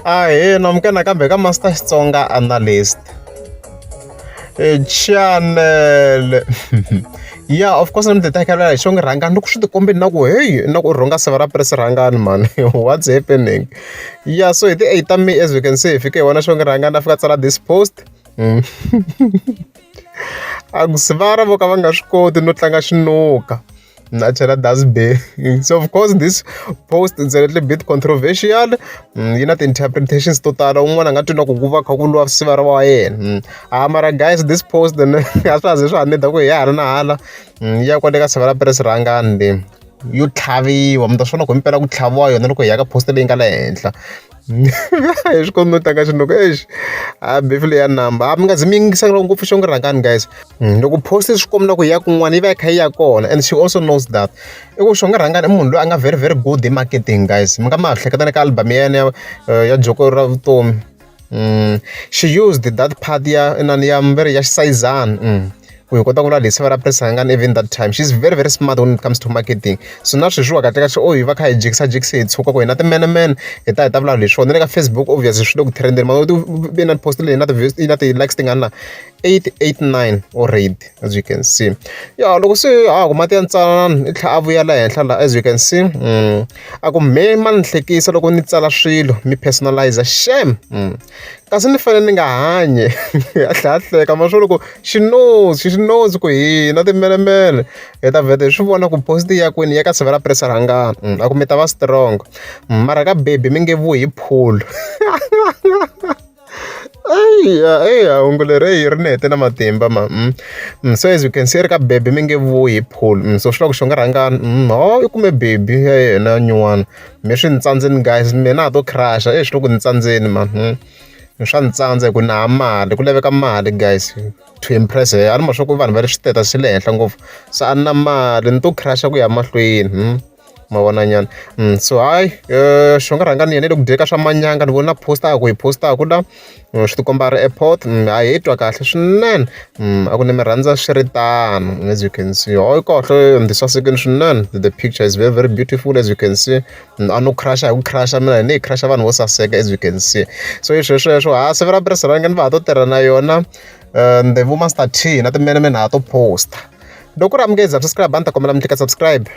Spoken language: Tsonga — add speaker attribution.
Speaker 1: Ahee namukela nakambe ka Master Xitsonga Analyst channel. Yeah, of course ni ti tekela hi xonge rhangani loko swi tikombe na ku hey na ku rhunga sava ra press rhangani man, what's happening? Yeah, so hi ti 8 ta May, as you can see, hi fike hi vona xonge rhangani a fika tsala this post. A ku sivara vo ka va nga swi koti no tlanga xinuka na chela dustbin. So of course this post is a little bit controversial. Yi na ti-interpretations to tala, un'wana a nga twi na ku ku va kha ku lwa sivara wa yena. A mara guys, this post a swa ha ze swa ha nida ku hi ya hala na hala ya kwale ka sivara press rhangani leyi yo tlhaviwa, mi ta swi vona ku himpela ku tlhaviwa yona loko hi ya ka post leyi nga le henhla. Hi swi koti no tlanga xinuka exi a beef leyi ya namba a mi nga zi mi yingisela ngopfu xonge rhangani guys. Loko post swi komba na ku ya kun'wana yi va yi kha yi ya kona, and she also knows that i ku xonge rhangani i munhu loyi a nga very very good hi marketing guys. Mi nga ma ha hleketa na ka album ya yena ya joko ra vutomi. She used that part ya inani ya mberi ya xisayizani ku hi kota ku vula leswi va ra press rhangani. Even that time she's very very smart when it comes to marketing. So na sweswi wa kahle kahle oh hi va kha hi jikisa jikisa hi tshuka ku hina timenemene hi ta vulavula leswiwona na le ka Facebook. Obviously swi le ku trendeni ma ve na post leyi na ti yi na ti-likes tingani na 889 already, as you can see. Ya loko se a ku mati ya ntsanana i tlhela a vuya la henhla la, as you can see. A ku me ma ni hlekisa loko ni tsala swilo mi personalize shame. Kasi ni fanele ni nga hanyi a tlhela a hleka ma swo loko she knows, she knows ku hina timenemene hi ta vheta hi swi vona ku post ya kwini ya ka sivara press rhangani. A ku mi ta va strong mara ka baby mi nge vuyi hi pool. Eya eya, hungu leri eyi ri ni hete na matimba ma. So as you can see, ri ka baby mi nge vuyi hi pool. So swi vula ku xonge rhangani ho i kume baby ya yena nyuwana. Me swi ni tsandzeni guys, mina ha to crush e swi le ku ni tsandzeni man. Swa ni tsandza hi ku na ha mali ku laveka mali guys to impress her. A ni ma swa ku vanhu va ri swi swi le henhla ngopfu, se a ni na mali ni to crush ku ya mahlweni. Ma vona nyana. So hayi, xonga rhangani yena i le ku dyeni ka swa manyanga. Ni vona post a ku hi postaku la swi tikomba a ri airport. A hi twa kahle swinene. A ku ni mi rhandza swi ri tano, as you can see. Hayi kahle, ndzi sasekile swinene. The picture is very very beautiful, as you can see. A no crush hi ku crush mina hi ni hi crush vanhu vo saseka, as you can see. So i swilo sweswo ha siva ra press rhangani va ha to tirha na yona the vo Master T na timenemene ha to posta. Loko ku ri amukeza subscribe, a ni ta kombela mi tlika subscribe.